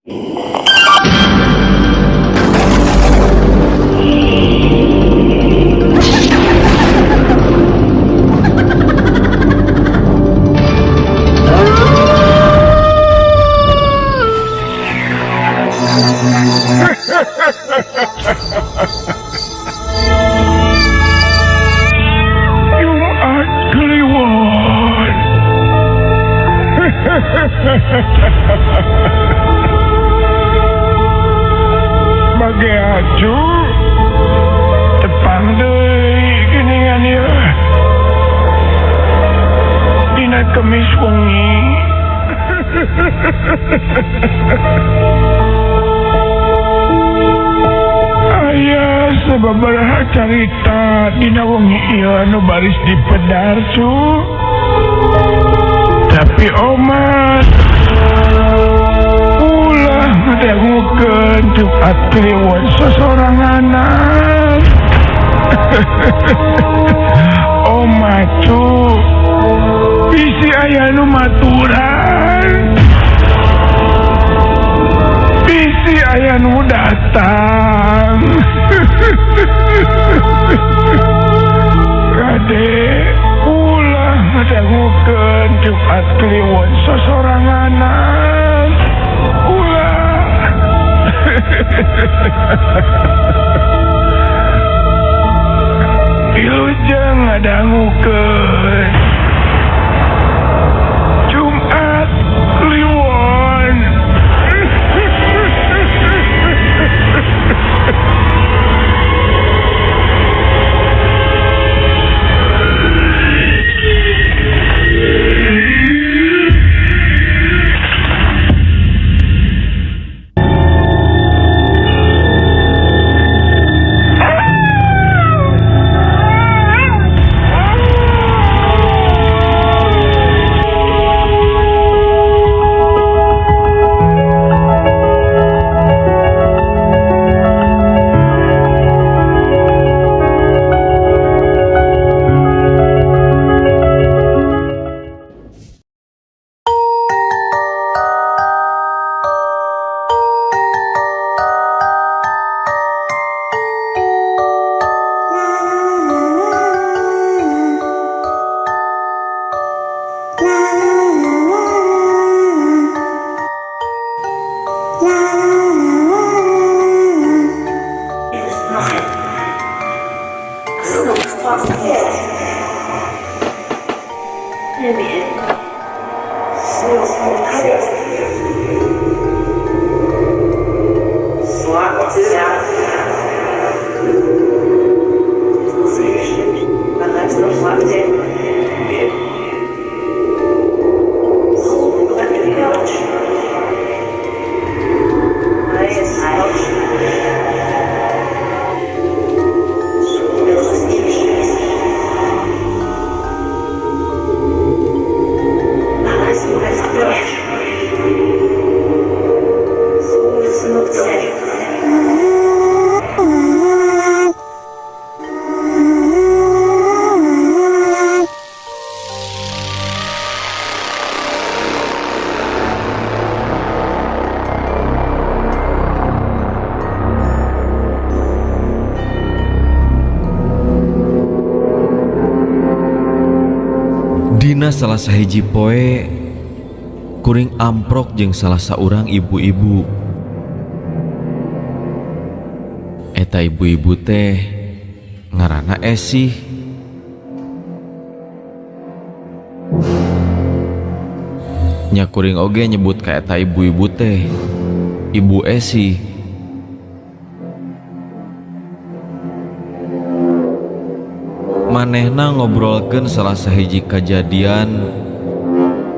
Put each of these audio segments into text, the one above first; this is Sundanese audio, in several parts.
Jumat Kliwon. Bagi acu tepang deui geuningan ieu. Dina Kemis wengi. Aya sababaraha carita dina wengi ieu anu baris dipedar cu. Tapi omat ulah ngadangukeun Jumat Kliwon sosoranganan. Omat cu, bisi aya nu maturan, bisi aya nu datang. Kade ulah ngadangukeun Jumat Kliwon sosoranganan. Ulah. Wilujeng ngadangukeun Jumat Kliwon. Dina salah sahiji poe kuring amprok jeung salah saurang ibu-ibu. Eta ibu-ibu teh ngaranna Esih. Nya kuring oge nyebut ka eta ibu-ibu teh Ibu Esih. Manehna ngobrolkeun salah sahiji kajadian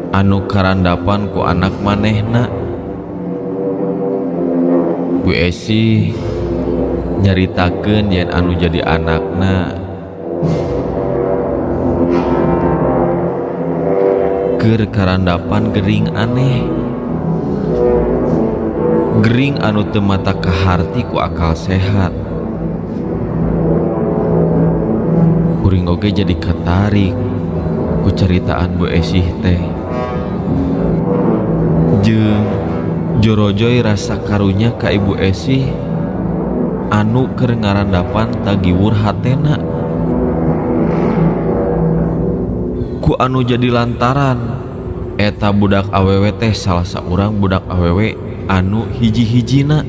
anu karandapan ku anak manehna. Bu Esih nyaritakeun yen anu jadi anakna keur karandapan gering aneh. Gering anu teu mata kaharti ku akal sehat. Kuring oge jadi katarik ku caritaan Bu Esih teh. Jeung joro Borojoy rasa karunya ka Ibu Esih anu keur ngarandapan tagiwur hatena. Ku anu jadi lantaran eta budak awewe teh salah saurang budak awewe anu hiji-hijina.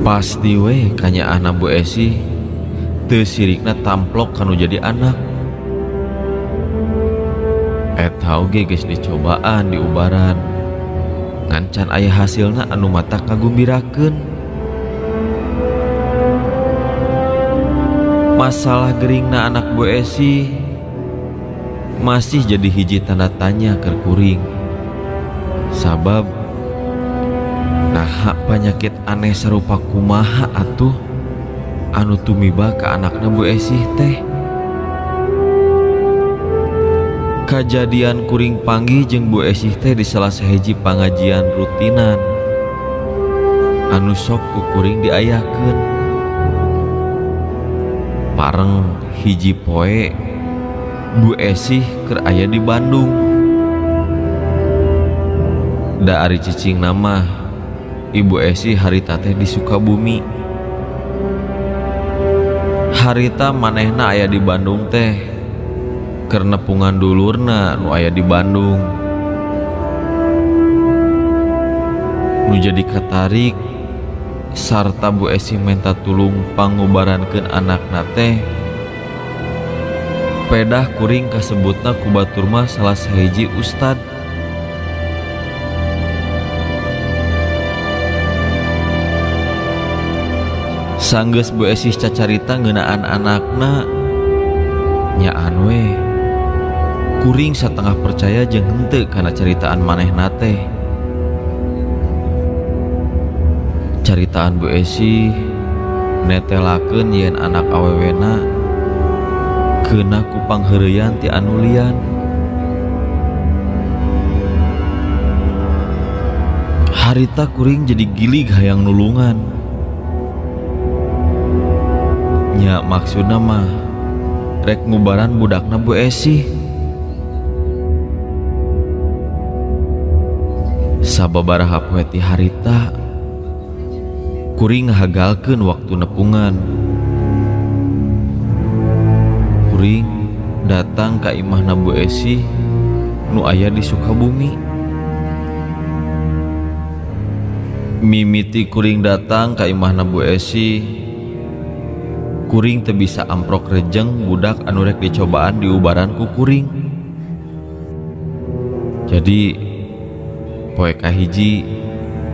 Pasti we kanyaahna Bu Esih teu sirikna tamplok kanu jadi anak. Eta oge geus dicobaan diubaran ngan can aya hasilna anu matak kagumbirakeun. Masalah geringna anak Bu Esih masih jadi hiji tanda tanya keur kuring. Sabab naha panyakit aneh sarupa kumaha atuh anu tumiba ka anakna Bu Esih teh. Kajadian kuring panggih jeung Bu Esih teh di salah sahiji pangajian rutinan anu sok ku kuring diayakeun. Pareng hiji poe Bu Esih keur aya di Bandung. Da ari cicingna mah Ibu Esih harita teh di Sukabumi. Harita manehna aya di Bandung teh keur nepungan dulurna nu aya di Bandung. Nu jadi katarik sarta Bu Esih menta tulung pangubarankeun anakna teh. Pedah kuring kasebutna ku batur mah salah sahiji ustad. Sanggeus Bu Esih cacarita ngeunaan anakna, nyaan we kuring satengah percaya jeung henteu kana caritaan manehna teh. Caritaan Bu Esih netelakeun yen anak awewena keuna ku pangheureuyan ti anu lian. Harita kuring jadi gilig hayang nulungan. Nya maksudna mah rek ngubaran budakna Bu Esih. Sababaraha poe ti harita kuring ngahagalkeun waktu nepungan. Kuring datang ka imahna Bu Esih nu aya di Sukabumi. Mimiti kuring datang ka imahna Bu Esih, kuring teu bisa amprok rejeng budak anu rek dicobaan diubaran ku kuring. Jadi poe kahiji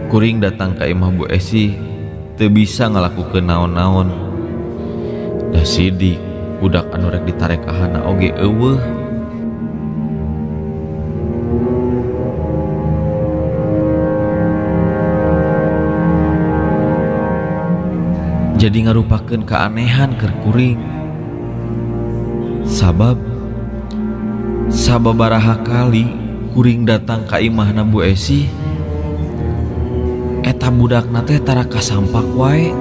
kuring datang ka imah Bu Esih teu bisa ngalakukeun naon-naon. Da sidik budak anu rek ditarekahana oge eueuh. Jadi ngarupakeun keanehan keur kuring. Sabab sababaraha kali kuring datang ka imahna Bu Esih, eta budakna teh tara kasampak wae.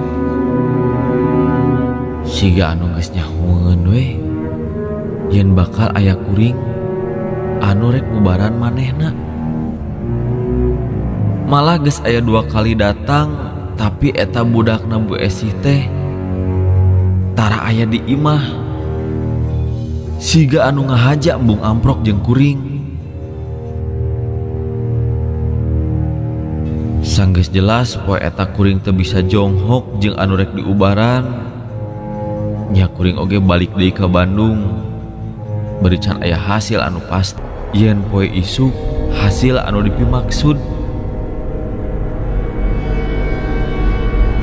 Siga anu geus nyahoeun we yen bakal aya kuring anu rek ngubaran manehna. Malah geus aya 2 kali datang tapi eta budakna Bu Esih teh tara aya di imah. Siga anu ngahaja embung amprok jeung kuring. Sanggeus jelas poe eta kuring teu bisa jonghok jeung anu rek diubaran. Nya kuring oge balik deui ka Bandung. Bari can aya hasil anu pasti yen poe isuk hasil anu dipimaksud.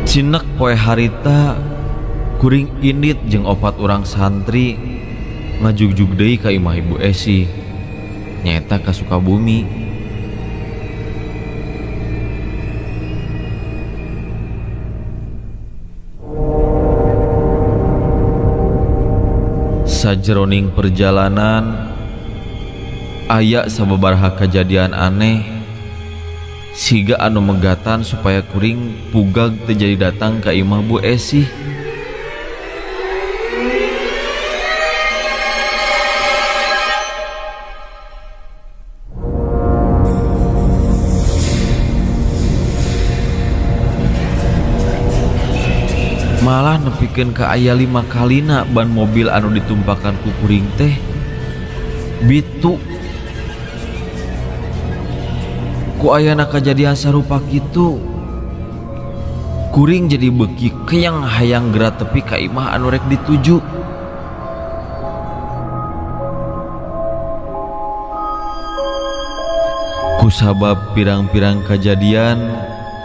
Cinek poe harita kuring indit jeung 4 urang santri ngajugjug deui ka imah Ibu Esih nyaeta ka Sukabumi. Sajeroning perjalanan aya sababaraha kajadian aneh siga anu megatan supaya kuring pugag teu jadi datang ka imah Bu Esih. nepikeun ka aya 5 kalina ban mobil anu ditumpakan ku kuring teh bitu. Ku ayana kajadian sarupa kitu, kuring jadi beuki keyang hayang geura tepi ka imah anu rek dituju. Kusabab pirang-pirang kajadian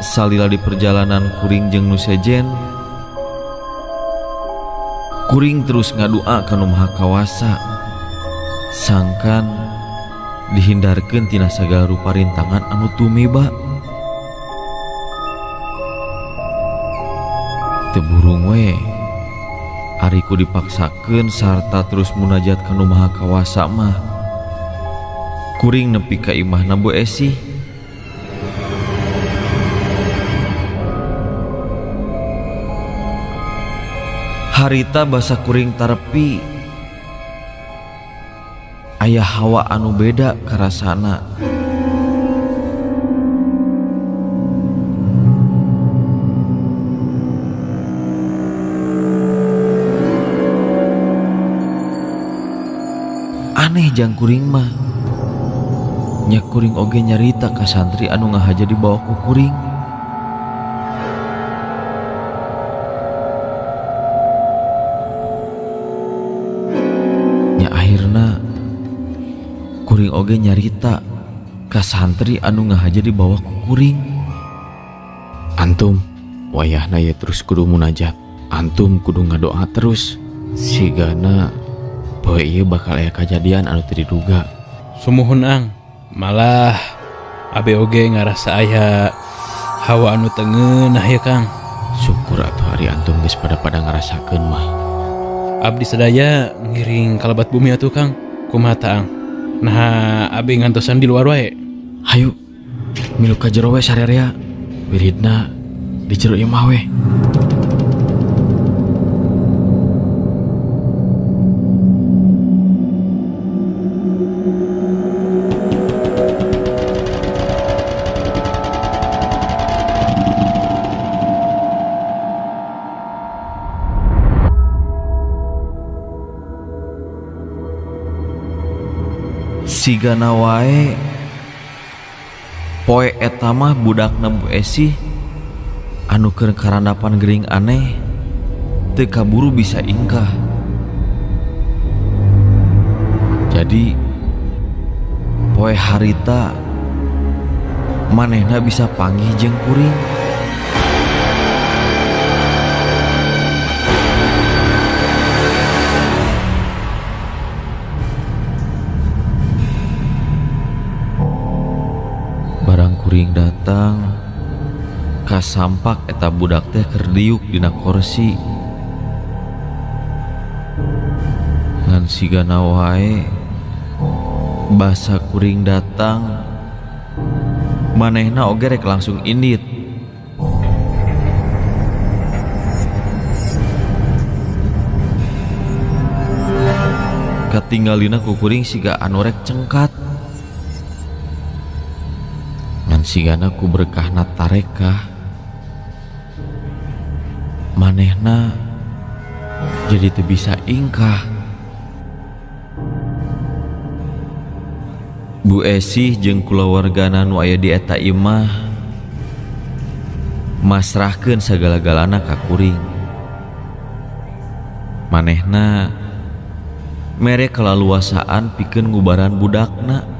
salila di perjalanan kuring jeung nu sejen, kuring terus ngadua ka Nu Maha Kawasa sangkan dihindarkeun tina sagala rupa rintangan anu tumiba. Teu burung we ari ku dipaksakeun sarta terus munajat ka Nu Maha Kawasa mah, kuring nepi ka imahna Bu Esih. Harita basa kuring tarepi aya hawa anu beda karasana. Aneh jang kuring mah. Nya kuring oge nyarita ka santri anu ngahaja dibawa ku kuring. Nya akhirna kuring oge nyarita ka santri anu ngahaja dibawa ku kuring. Antum wayahna ye terus kudu munajat. Antum kudu ngadoa terus sigana poe ieu bakal aya kajadian anu teu diduga. Sumuhun ang, malah abe oge ngarasa aya hawa anu teu ngeunah ya Kang. Syukur atuh ari antum geus pada-pada ngarasakeun mah. Abdi sadaya ngiring kalebat bumi atuh Kang. Kumaha ta ang? Nah, abi ngantosan di luar wae. Hayu, milu ka jero we sarerea. Wiridna di jero imah we. Sigana wae poe eta mah budakna Bu Esih anu keur karandapan gering aneh teu kaburu bisa ingkah. Jadi poe harita manehna bisa panggih jeung kuring. Barang kuring datang kasampak eta budak teh keur diuk dina kursi. Ngan sigana wae basa kuring datang manehna oge rek langsung indit. Katinggalina ku kuring siga anu rek cengkat. Ngan sigana ku berkahna tarekah manehna jadi teu bisa ingkah. Bu Esih jeung kulawargana nu aya di eta imah masrahkeun sagala-galana ka kuring. Manehna mere kalaluasaan pikeun ngubaran budakna.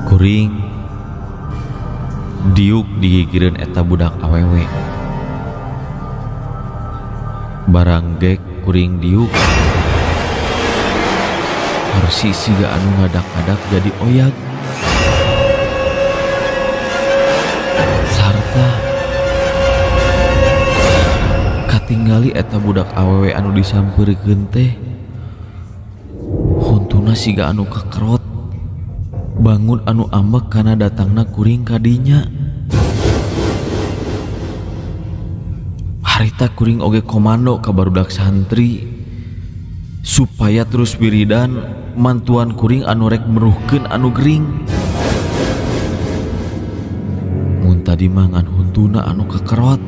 Kuring diuk digigireun eta budak awewe. Barang gek kuring diuk harsi siga anu ngadak-ngadak jadi oyag. Sarta katinggali eta budak awewe anu disampeurkeun teh huntuna siga anu kekerot bangun anu ambek kana datangna kuring kadinya. Harita kuring oge komando ka barudak santri Supaya terus wiridan mantuan kuring anu rek meruhkeun anu gering. Mun tadi mah ngan huntuna anu kekerot.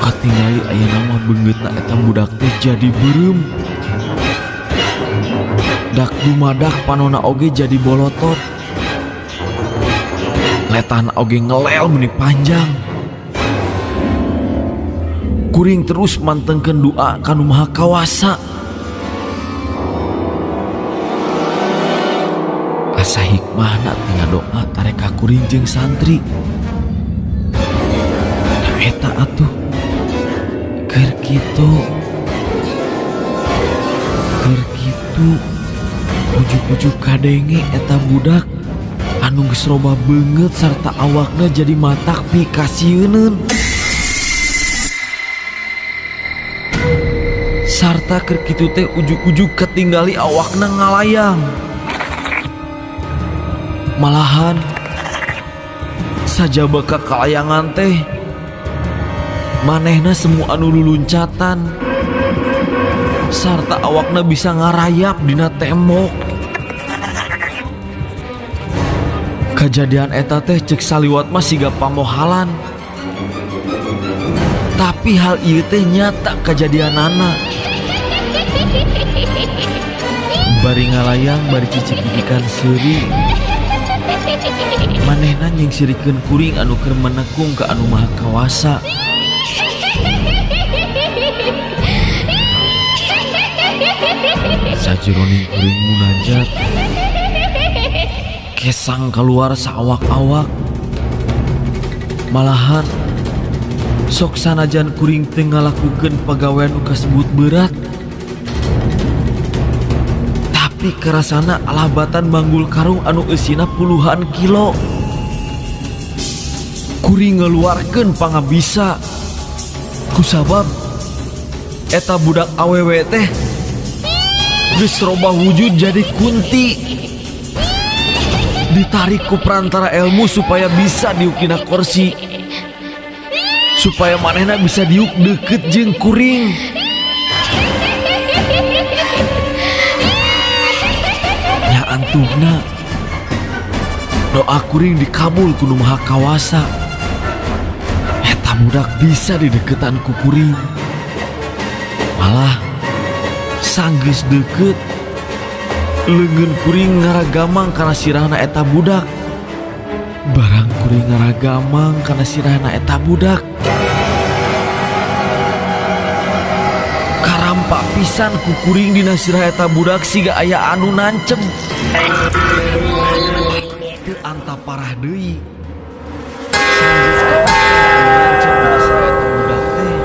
Katingali ayeuna mah beungeutna eta budak teh jadi beureum. Dak dumadak panona oge jadi bolotot. Letahna oge ngelel meni panjang. Kuring terus mantengkeun doa ka Nu Maha Kawasa. Asa hikmahna tina doa tarek ka kuring jeung santri. Da eta atuh keur kitu. Keur kitu ujug-ujug kadenge eta budak anu geus robah beungeut sarta awakna jadi matak pikasieuneun. Sarta keur kitu teh ujug-ujug katinggali awakna ngalayang. Malahan sajaba kalayangan teh manehna semua anu luluncatan sarta awakna bisa ngarayap dina tembok. Kejadian eta teh cek saliwat mah siga pamohalan. Tapi hal ieu teh nyata kejadianana. Bari ngalayang bari cicik-cicikan seuri. Manehna nyingsirikeun kuring anu keur menekung ka Anu Maha Kawasa. Sajeroning kuring munajat, kesang keluar saawak-awak. Malahan sok sanajan kuring teu ngalakukeun pagawean nu kasebut berat, tapi kerasana alabatan manggul karung anu eusina puluhan kilo. Kuring ngeluarkeun pangabisa kusabab eta budak awewe teh geus robah wujud jadi kunti. Ditarik ku perantara ilmu supaya bisa diuk dina kursi, supaya manehna bisa diuk deket jeung kuring. Nya antuhna doa kuring dikabul ku Nu Maha Kawasa. Eta budak bisa dideketan ku kuring. Malah sanggeus deket leungeun kuring ngaragamang kana sirahna eta budak. Barang kuring ngaragamang kana sirahna eta budak, karampak pisan ku kuring dina sirah eta budak siga aya anu nancem. Teu anta parah deui. Sanggeus anu nancem dina sirah eta budak teh.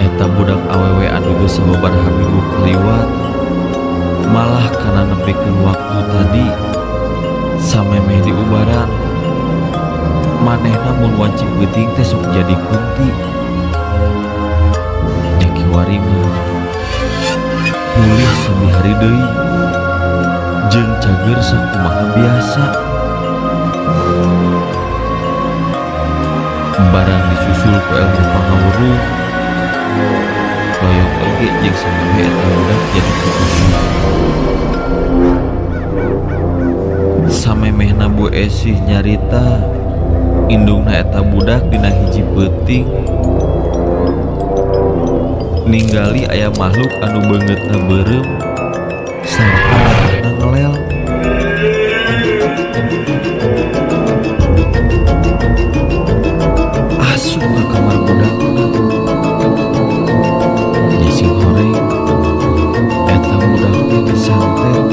Eta budak awewe anu geus sababaraha minggu kaliwat malah kana nepikeun waktu tadi samemeh diubaran manehna mun wanci peuting teh sok jadi kunti. Nya kiwari mah pulih sabihari deui jeung cager sakumaha biasa. Barang disusul ku ilmu pangawurung Loyong oge jeung samemeh eta budak jadi kukusu. Samemehna Bu Esih nyarita indungna eta budak dina hiji peuting ninggali aya makhluk anu beungeutna beureum sarta latahna ngelel. Asup ka kamar budakna. Nya sing horeng eta budak teh disantet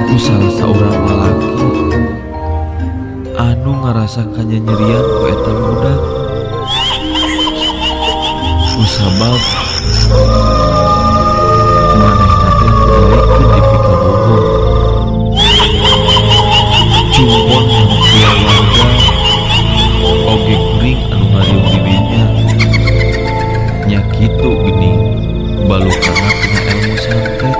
ku salah saurang lalaki anu ngarasa kanyanyerian ku eta budak. Kusabab manehna teh teu daekeun dipikabogoh. Cumpon kulawarga oge kuring anu ngariung di dinya. Nya kitu geuning balukana tina elmu santet.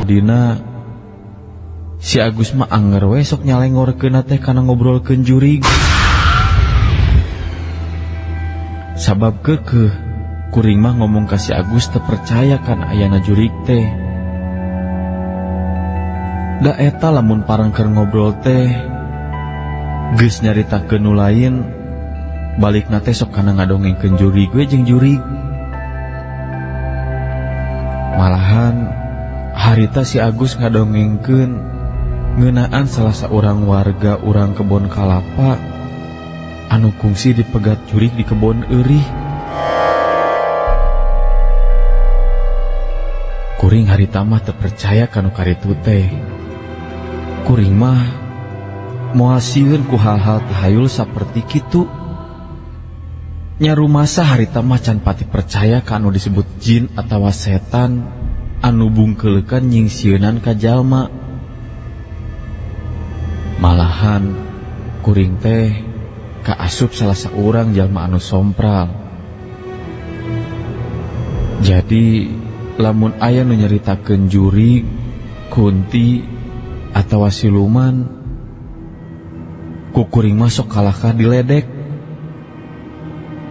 Dina si Agus mah anger we sok nyalengorkeunna teh kana ngobrolkeun jurig. Sabab keukeuh kuring mah ngomong ka si Agus teu percaya kana ayana jurig teh. Da eta lamun pareng keur ngobrol teh geus nyaritakeun nu lain balikna teh sok kana ngadongengkeun jurig we jeung jurig. Malahan harita si Agus ngadongengkeun ngeunaan salah saurang warga urang kebon kalapa anu kungsi dipegat jurig di kebon eurih. Kuring harita mah teu percaya kanu karitu teh. Kuring mah moal sieun ku hal-hal tahayul saperti kitu. Nya rumasa harita mah can pati percaya ka anu disebut jin atawa setan anu bungkeuleukan nyingsieunan ka jalma. Malahan kuring teh kaasup salah saurang jalma anu sompral. Jadi lamun aya nu nyaritakeun jurig, kunti atawa siluman, ku kuring mah sok kalakah diledek.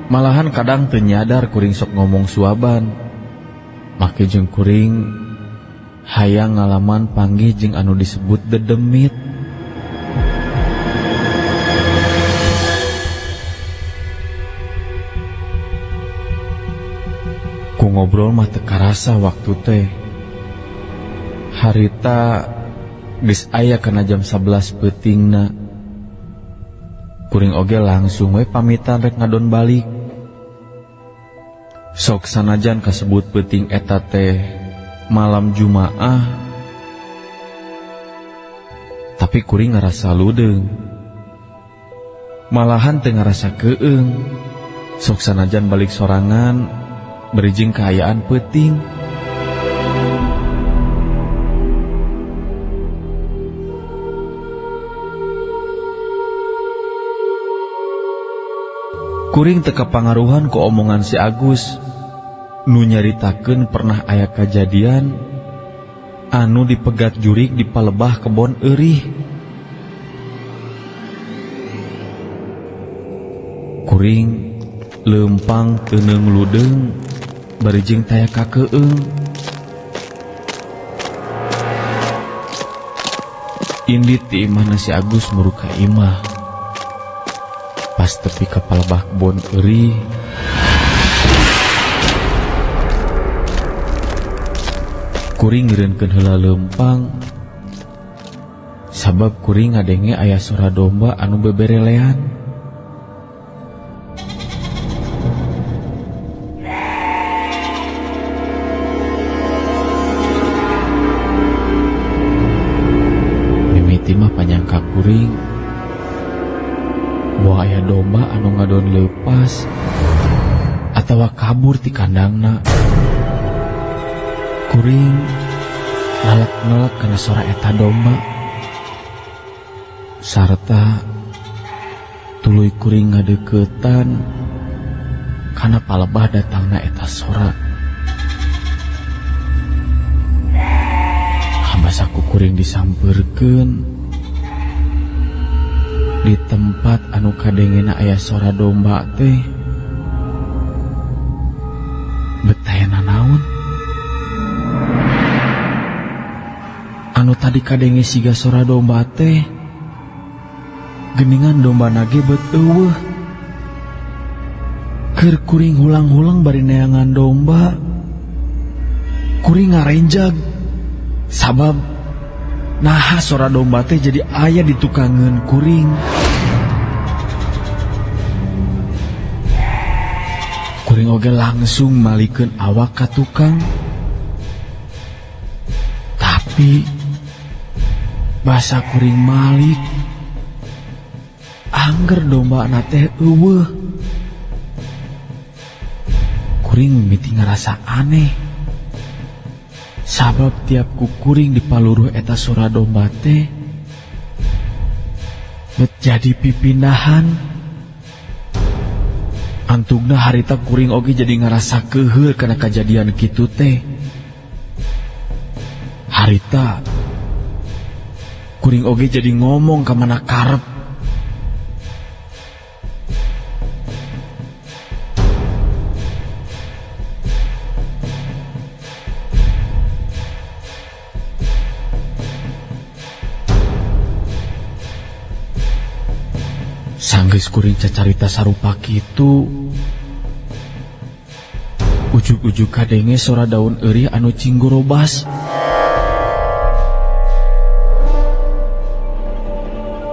Malahan kadang teu nyadar kuring sok ngomong suaban. Make jeung kuring hayang ngalaman panggih jeung anu disebut dedemit. Ku ngobrol mah teu karasa waktu teh. Harita geus aya kana jam 11 peutingna. Kuring oge langsung we pamitan rek ngadon balik. Sok sanajan kasebut peuting eta teh malam Jumaah, tapi kuring ngarasa ludeung. Malahan teu ngarasa keung. Sok sanajan balik sorangan berijing kaayaan peuting. Kuring teu kapangaruhan ku omongan si Agus nu nyaritakeun pernah aya kajadian anu dipegat jurig di palebah kebon eurih. Kuring leumpang teuneung ludeung bari jeung taya kakeung. Indit ti imahna si Agus muru ka imah. Pas tepi ka palebah kebon eurih, kuring ngireunkeun heula leumpang sabab kuring ngadenge aya sora domba anu beberelean. Mimiti mah panyangka kuring bahwa aya domba anu ngadon leupas atawa kabur ti kandangna. Kuring nalek-nalek kana sora eta domba sarta tuluy kuring ngadeuketan kana palebah datangna eta sora. Habasa ku kuring disampeurkeun di tempat anu kadengena aya sora domba teh, bet aya nanaon anu tadi kadenge siga sora domba teh, geningan domba nage bet eueuh. Keur kuring hulang-hulang bari neangan domba, kuring ngarenjag sabab naha sora domba teh jadi aya di tukangeun kuring. Kuring oge langsung malikeun awak ka tukang. Tapi basa kuring malik, angger domba na teh eueuh. Kuring mimiti ngarasa aneh sabab tiap kukuring di paluruh eta sora domba teh bet jadi pipindahan. Antugna harita kuring oge jadi ngarasa keuheul kana kajadian kitu teh. Harita kuring oge jadi ngomong ka mana karep. Sanggeus kuring cacarita sarupa kitu, ujug-ujug kadenge sora daun eurih anu cinggorobas.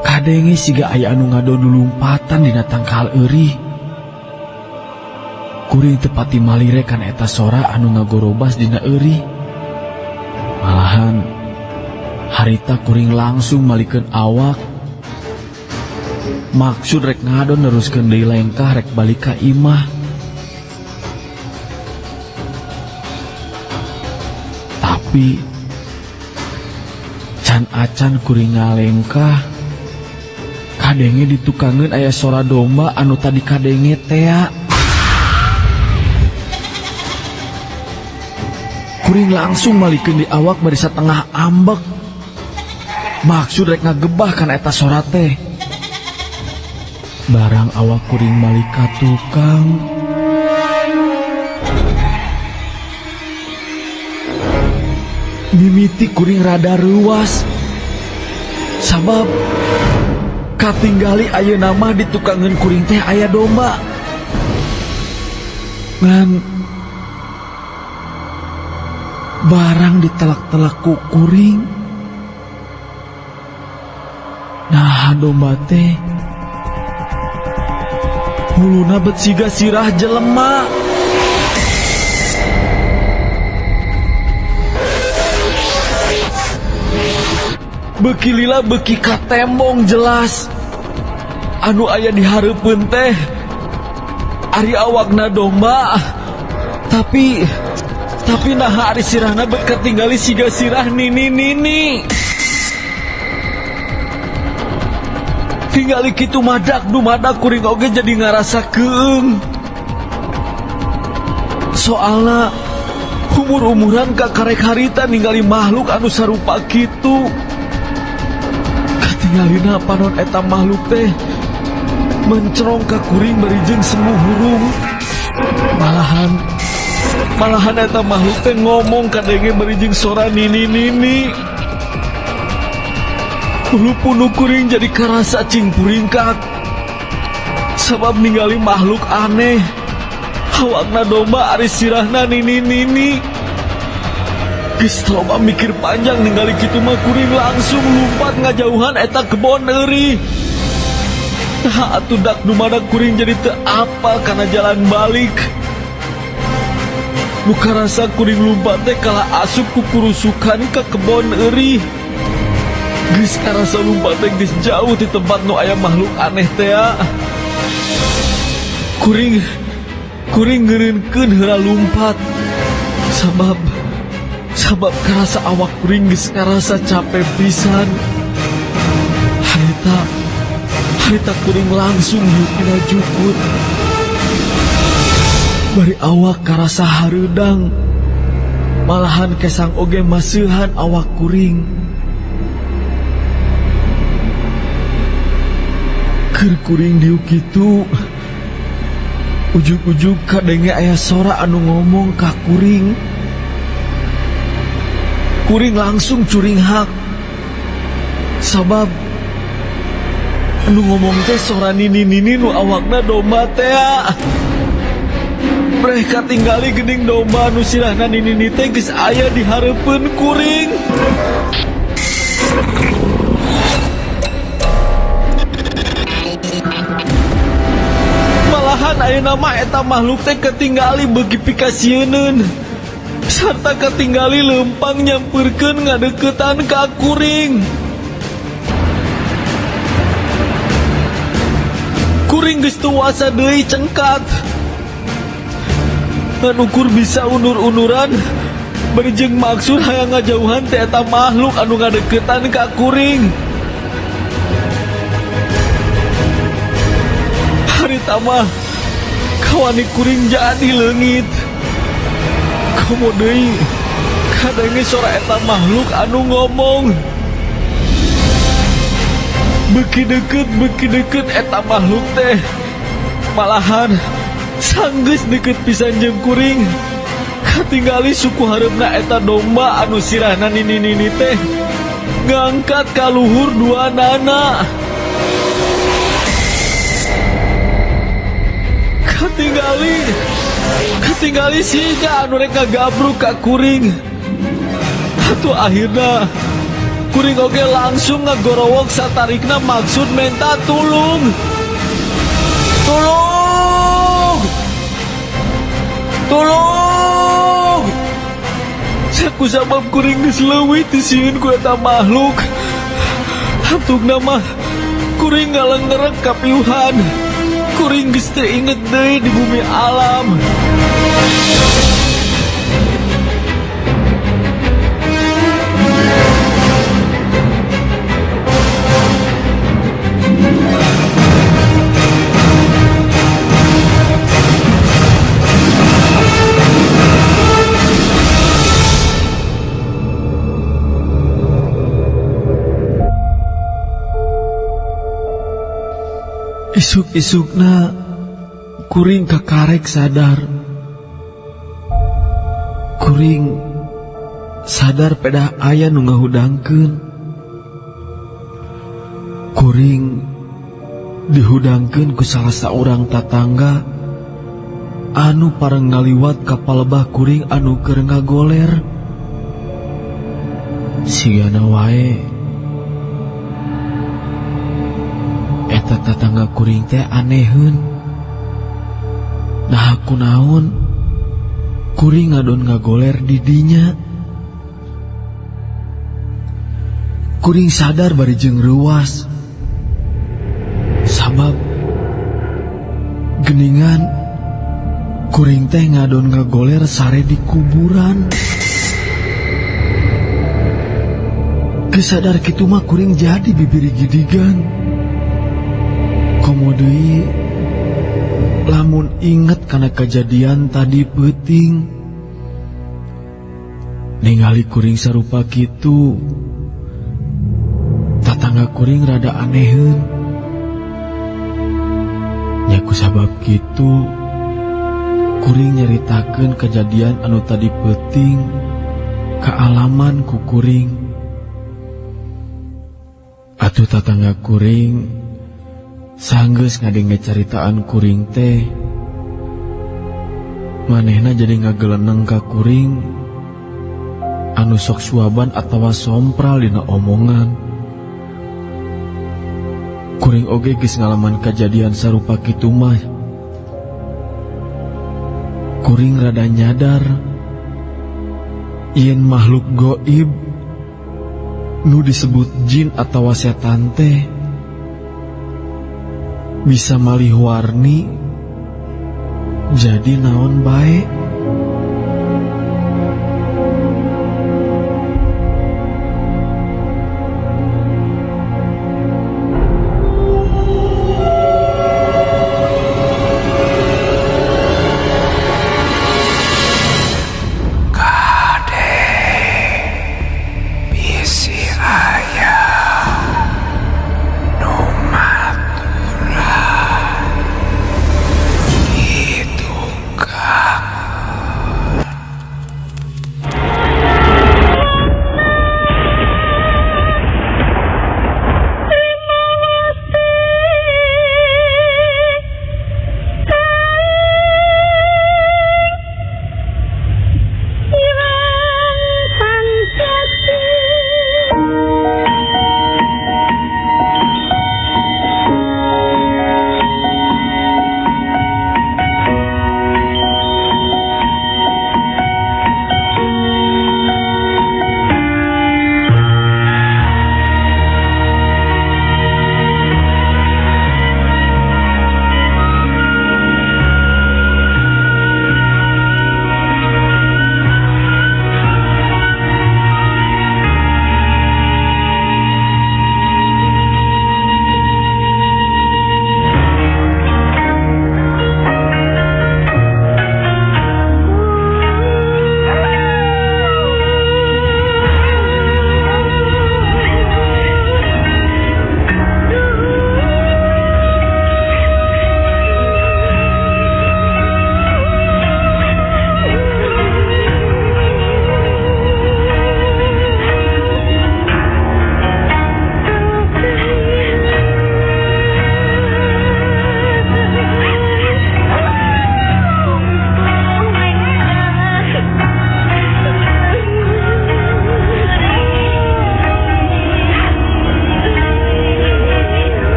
Kadenge siga aya anu ngadon lulumpatan dina tangkal eurih. Kuring teu pati malire kana eta sora anu ngagorobas dina eurih. Malahan harita kuring langsung malikeun awak. Maksud rek ngadon neruskeun deui lengkah rek balik ka imah. Tapi can acan kuring ngalengkah, kadenge ditukangeun aya sora domba anu tadi kadenge tea. Kuring langsung malikeun di awak bari satengah ambek. Maksud rek ngagebah kana eta sora teh. Barang awak kuring malik ka tukang, mimiti kuring rada reuas sabab katinggali ayeuna mah di tukangeun kuring teh aya domba. Ngan barang ditelak-telak ku kuring, nah domba teh huluna bet siga sirah jelema. Beuki lila beuki katembong jelas anu aya di hareupeun teh ari awakna domba, tapi naha ari sirahna bet katinggali siga sirah nini-nini. Tingali kitu madak dumadak kuring oge jadi ngarasa keung. Soalna umur-umuran kakarek harita ningali makhluk anu sarupa kitu. Katingalina panon eta makhluk teh mencrong ka kuring bari jeung semu hurung. Malahan malahan eta makhluk teh ngomong kadenge bari jeung sora nini-nini. Bulu punuk kuring jadi karasa cing puringkak. Sabab ningali makhluk aneh. Awakna domba ari sirahna nini-nini. Geus loba mikir panjang ningali kitu mah kuring langsung lumpat ngajauhan eta kebon eurih. Nah atuh dak dumadak kuring jadi teu apal kana jalan balik. Nu karasa kuring lumpat teh kalah asup ku kurusukan ka kebon eurih. Geus karasa lumpat teh geus jauh ti tempat nu aya makhluk aneh teh. Kuring kuring ngeureunkeun heula lumpat. Sabab sabab karasa awak kuring geus karasa capek pisan. Harita harita kuring langsung diuk dina jukut. Bari awak karasa hareudang. Malahan kesang oge maseuhan awak kuring. Keur kuring diuk kitu, ujug-ujug kadenge aya sora anu ngomong ka kuring. Kuring langsung curinghak. Sabab anu ngomong teh sora nini-nini nu awakna domba teh. Breh katinggali geuning domba nu sirahna nini-nini teh geus aya di hareupeun kuring. Malahan ayeuna mah eta makhluk teh ketinggali beuki pikasieuneun. Sarta ketinggali leumpang nyampeurkeun ngadeukeutan ka kuring. Kuring geus teu wasa deui cengkat. Ngan ukur bisa unur-unuran bari jeung maksud hayang ngajauhan ti eta makhluk anu ngadeukeutan ka kuring. Harita mah kawani kuring jadi leungit. Komo deui kadenge sora eta makhluk anu ngomong. Beuki deukeut eta makhluk teh. Malahan sanggeus deukeut pisan jeung kuring. Katingali suku hareupna eta domba anu sirahna nini-nini teh ngangkat ka luhur dua nana. Katingali katingali siga anu rek ngagabruk ka kuring. Atuh akhirna kuring oge langsung ngagorowok satarikna maksud menta tulung. Tulung! Tulung! Saku sabab kuring geus leuwih tisieun ku eta makhluk. Hatugna mah kuring ngalengerek kapiuhan. Kuring geus teu inget deui di bumi alam. Isuk-isukna kuring kakarek sadar. Kuring sadar pedah aya nu ngahudangkeun. Kuring dihudangkeun ku salah saurang tatangga anu pareng ngaliwat ka palebah kuring anu keur ngagoler. Sigana wae eta tatangga kuring teh aneheun. Nah kunaon kuring ngadon ngagoler di dinya. Kuring sadar bari jeung reuas. Sabab geningan kuring teh ngadon ngagoler sare di kuburan. Geus sadar kitu mah kuring jadi bibiri gidigan. Komo deui lamun inget kana kajadian tadi peuting. Ningali kuring sarupa kitu, tatangga kuring rada aneheun. Nya kusabab kitu, kuring nyaritakeun kejadian anu tadi peuting kaalaman ku kuring. Atuh tatangga kuring sanggeus ngadenge caritaan kuring teh, manehna jadi ngageleneng ka kuring anu sok suaban atawa sompral dina omongan. Kuring oge geus ngalaman kajadian sarupa kitu mah. Kuring rada nyadar yen makhluk goib nu disebut jin atawa setan teh bisa malih warni jadi naon bae.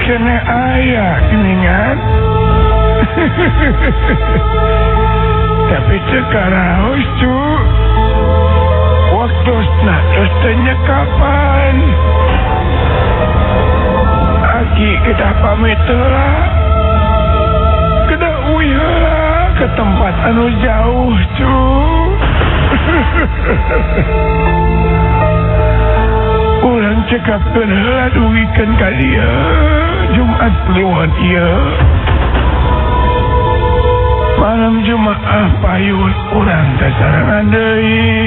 keneh aya geuningan. Tapi teu karaos cu. Waktosna tos teu nyekapan. Aki kedah pamit heula. Kedah uih heula ke tempat anu jauh cu. Urang cekapkeun heula dugikeun ka dieu Jumat Kliwon ieu. Malam Jumaah payun urang teh sarangan deui.